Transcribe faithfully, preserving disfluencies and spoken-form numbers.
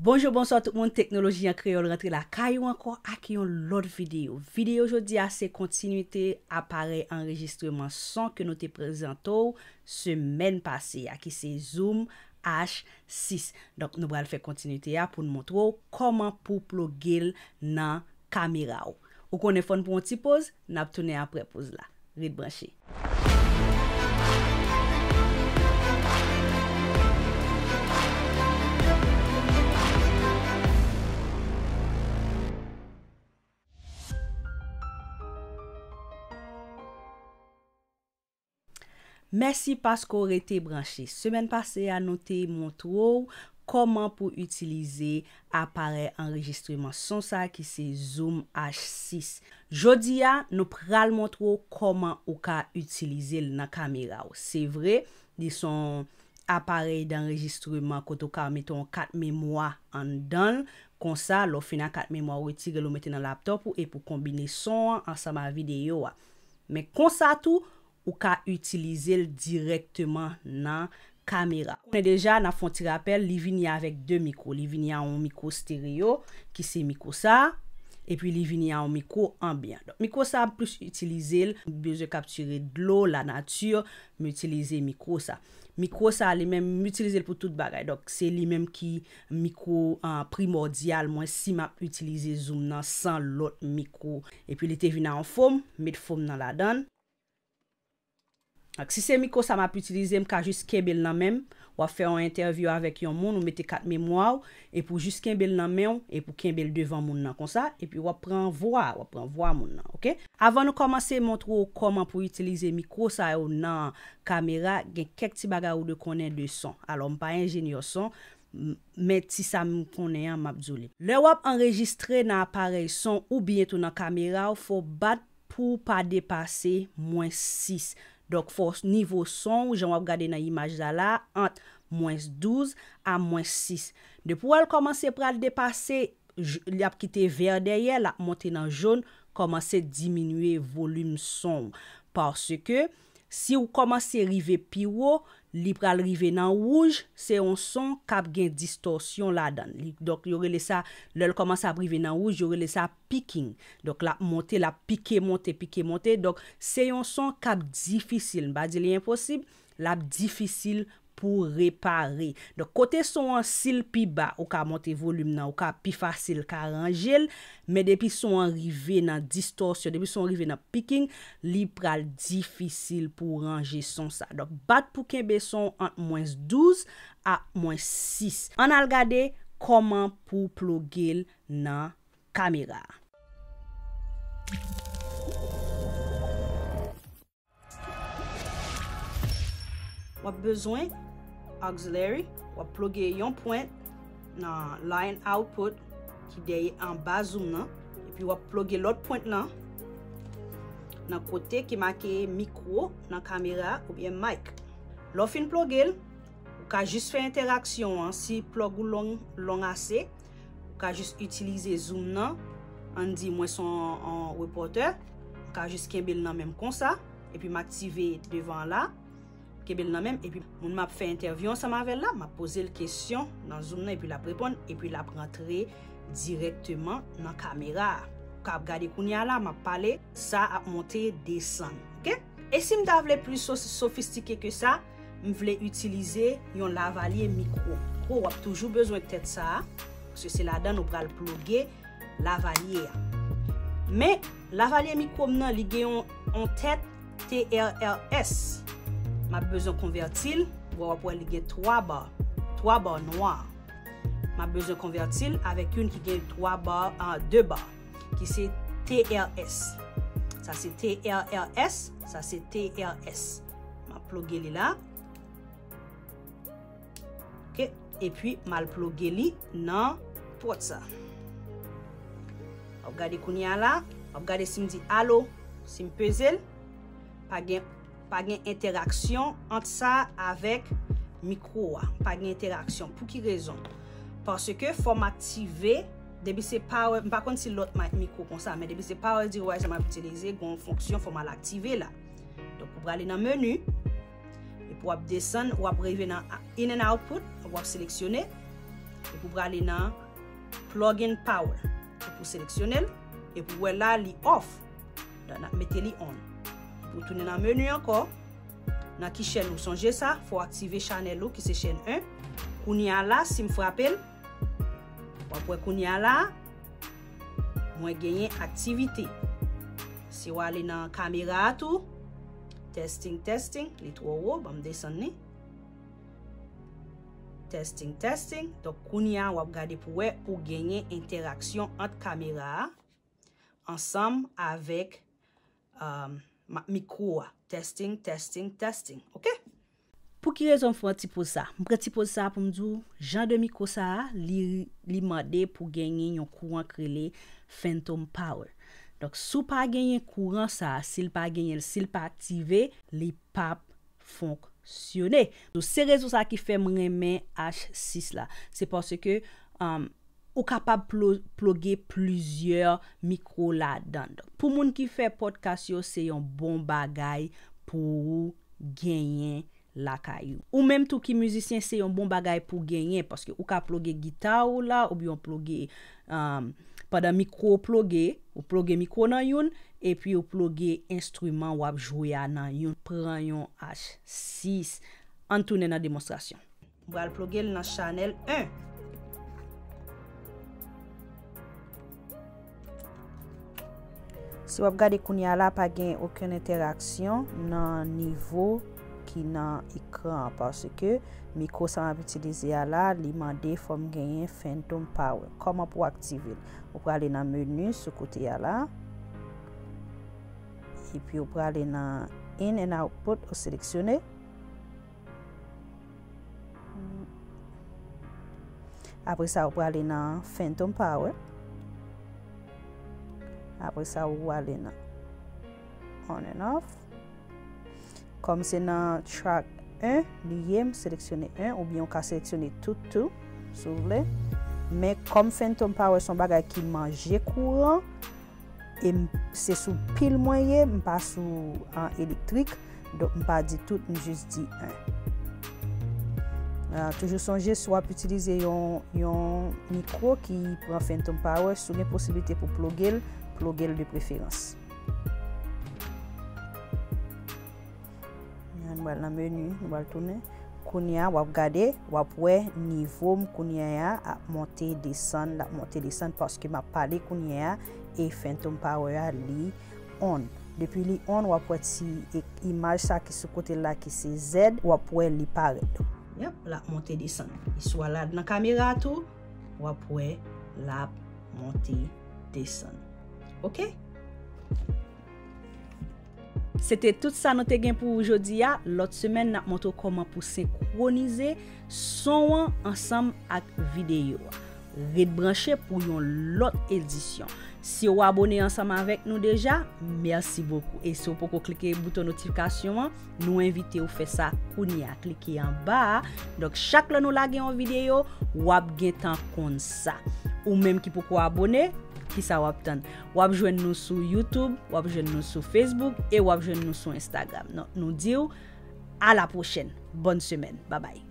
Bonjou, bonswa tout moun, Teknoloji an Kreyòl rantre lakay ou ankò ak yon lòt videyo. Videyo jodi a se kontinite aparèy anrejistreman son ke nou te prezante w semèn pase a, ki se Zoom H sis. Donk, nou pral fè kontinite a pou n montre w kòman pou ploge l nan kamera w. Ou konnen fò n pran yon ti poz, n ap tounen apre poz la. Ret branche. Mèsi paske w rete branche. Semèn pase a, nou te montre w kòman pou itilize aparèy anrejistreman son sa ki se Zoom H sis. Jodi a, nou pral montre w kòman ou ka itilize l nan kamera w. Se vre, li se yon aparèy danrejistreman kote w ka mete yon kat memwa anndan l. Konsa, lè w fin ak kat memwa, w retire l, ou mete nan laptòp ou epi w konbine son an ansanm ak videyo a. Men konsa tou, ou ka itilize l dirèkteman nan kamera. Konnen deja, n ap fè yon ti rapèl, li vini avèk de mikwo. Li vini a yon mikwo stereo, ki se mikwo sa a, epi li vini a yon mikwo anbyan. Donk, mikwo sa a, m plis itilize l, m bezwen kaptire dlo, lanati, m itilize mikwo sa. Mikwo sa a, li menm, m itilize l pou tout bagay. Donk, se li menm ki mikwo, ah, primòdyal mwen si m ap itilize Zoom nan san lòt mikwo. Epi li te vin a yon fòm, m met fòm nan ladan l. Ak si se mikwo sa m ap itilize, m ka jis kenbe l nan men m. W ap fè yon entèvyou avèk yon moun, ou mete kat memwa w, epi w jis kenbe l nan men w, epi w kenbe l devan moun nan konsa, epi w ap pran vwa, w ap pran vwa moun nan, oke? Avan nou kòmanse montre w kòman pou itilize mikwo sa yo nan kamera, gen kèk ti bagay ou dwe konnen de son. Alò, m pa enjenyè son, m-, men ti sa m konnen an, m ap di w li. Lè w ap anrejistre nan aparèy son oubyen tou nan kamera w, fò w bat pou w pa depase mwens sis. Donk, fò nivo son w, jan w ap gade nan imaj la la, ant mwens douz a mwens sis. Depi w wè l kòmanse pral depase, j-, l ap kite vè dèyè, l ap monte nan jòn, kòmanse diminye volim son w. Paske, si w kòmanse rive pi wo, li pral rive nan wouj, se yon son k ap gen distòsyon ladan l. Li, donk, yo rele sa, lè l kòmanse ap rive nan wouj, yo rele sa picking. Donk, l ap monte, l ap pike monte, pike monte. Donk, se yon son k ap difisil. M pa di li enposib, l ap difisil pou repare. Donk, kote son an, si l pi ba, ou ka monte volim nan, ou ka pi fasil ka ranje l, men depi son an rive nan distòsyon, depi son an rive nan picking, li pral difisil pou ranje son sa. Donk, bat pou kenbe son ant mwens douz a mwens sis. Ann al gade kòman pou ploge l nan kamera. W ap bezwen auxiliary, w ap ploge yon pwent nan line output ki dèyè anba zoom nan, epi w ap ploge lòt pwent lan nan kote ki make mikwo nan kamera oubyen mic. Lè w fin ploge l, ou ka jis fè entèraksyon an si plug ou long, long ase, ou ka jis itilize zoom nan, ann di mwen se yon, yon repòtè, m ka jis kenbe l nan men m konsa, epi m aktive devan an la, kenbe l nan men m, epi moun m ap fè entèvyou ansanm avè l la, m ap poze l kesyon nan zoom nan, epi l ap reponn, epi l ap rantre dirèkteman nan kamera a. Ou ka ap gade kounye a la, m ap pale, sa ap monte, desann, oke? E si m ta vle pli so-, sofistike ke sa, m vle itilize yon lavalye mikwo. Mikwo, w ap toujou bezwen tèt sa a, paske se ladan l ou pral ploge lavalye a. Men, lavalye mikwo m nan, li gen yon, yon tèt T R R S. M ap bezwen konvèti l, w ap wè li gen twa ba, twa ba nwa. M ap bezwen konvèti l avèk youn ki gen twa ba, ah, de ba, ki se T R S. Sa se T R R S, sa se T R S. M ap ploge li la. Oke, epi m al ploge li nan pòt sa. W ap gade kounye a la, w ap gade si m di alo, si m peze l, pa gen, pa gen entèraksyon ant sa avèk mikwo a. Pa gen entèraksyon. Pou ki rezon? Paske fò m aktive, depi se power, m pa konn si lòt mic mikwo konsa, men depi se power device m ap itilize, gen yon fonksyon fò m al aktive la. Donk, ou prale nan meni, epi w ap desann, w ap rive nan in and output, w ap seleksyone, Epi w prale nan plug-in power. Epi w seleksyone l. Epi w wè la, li off. Donk, n ap mete li on. Epi w tounen nan meni ankò. Nan ki chèn ou sonje sa, fò w aktive chanèl ou ki se chèn en. Kounye a la, si m frape l, w ap wè kounye a la, mwen genyen aktivite. Si w ale nan kamera a tou, testing, testing, li twò wo, ban m desann li. Testing, testing. Donk, kounye a, w ap gade pou wè ou genyen entèraksyon ant kamera a ansanm avèk, um, ma-, mikwo a. Testing, testing, testing. Oke? Pou ki rezon m pran ti poz sa? M pran ti poz sa pou m di w, jan de mikwo sa a, li, li mande pou genyen yon kouran k rele Phantom Power. Donk, si w pa genyen kouran sa a, si l pa genyen l, si l pa aktive, li p ap fonksyone. Donk, se rezon sa a ki fè m renmen H sis la. Se paske, um, ou kapab plo-, ploge plizyè mikwo ladan l. Donk, pou moun ki fè podcast yo, se yon bon bagay pou ou genyen lakay ou. Ou menm tou ki mizisyen, se yon bon bagay pou genyen, paske ou ka ploge gita ou la, oubyen w ploge, um, pandan mikwo w ploge, ou ploge mikwo nan youn, epi ou ploge enstriman w ap jwe a nan youn. Pran yon H sis. Ann tounen nan demonstrasyon. M pral ploge l nan chanèl en. Si w ap gade kounye a la, pa gen okenn entèraksyon nan nivo ki nan ekran an, paske mikwo sa m ap itilize a la, li mande fò m genyen Phantom Power. Kòman pou w aktive l? Ou prale nan meni sou kote a la, epi ou prale nan In and Output, ou seleksyone. Apre sa, ou prale nan Phantom Power. Apre sa, ou ale nan On and Off. Kòm se nan track en li ye, m seleksyone en, oubyen ou ka seleksyone tout tou, si w vle. Men kòm Phantom Power se yon bagay ki manje kouran, e m, se sou pil mwen ye, m pa sou, an, elektrik. Donk, m pa di tout, m jis di en. Ah, toujou sonje, si w ap itilize yon, yon mikwo ki pran Phantom Power, si w gen posiblite pou ploge l, ploge l de preferans. Nou pral nan meni, nou pral tounen. Kounye a, w ap gade, w ap wè nivo m kounye a ap monte, desann, l ap monte, desann, paske m ap pale kounye a, e Phantom Power a, li on. Depi li on, w ap wè ti e-, imaj sa ki sou kote la ki se Z, w ap wè li parèt. Yep, l ap monte, desann. E si w al nan kamera a tou, w ap wè l ap monte, desann. Oke? Se te tout sa nou te gen pou ou jodi a. Lòt semèn, n ap montre w kòman pou senkwonize son an ansanm ak videyo a. Ret branche pou yon lòt edisyon. Si w abone ansanm avèk nou deja, mèsi bokou. E si w poko klike bouton notifikasyon an, nou envite w fè sa kounye a. Klike anba a. Donk, chak lè nou lage yon videyo, w ap gentan konn sa. Ou menm ki poko abone, kisa w ap tann? W ap jwenn nou sou YouTube, w ap jwenn nou sou Facebook e w ap jwenn nou sou Instagram. Donk, nou di w, a la pwochèn. Bòn semèn. Babay.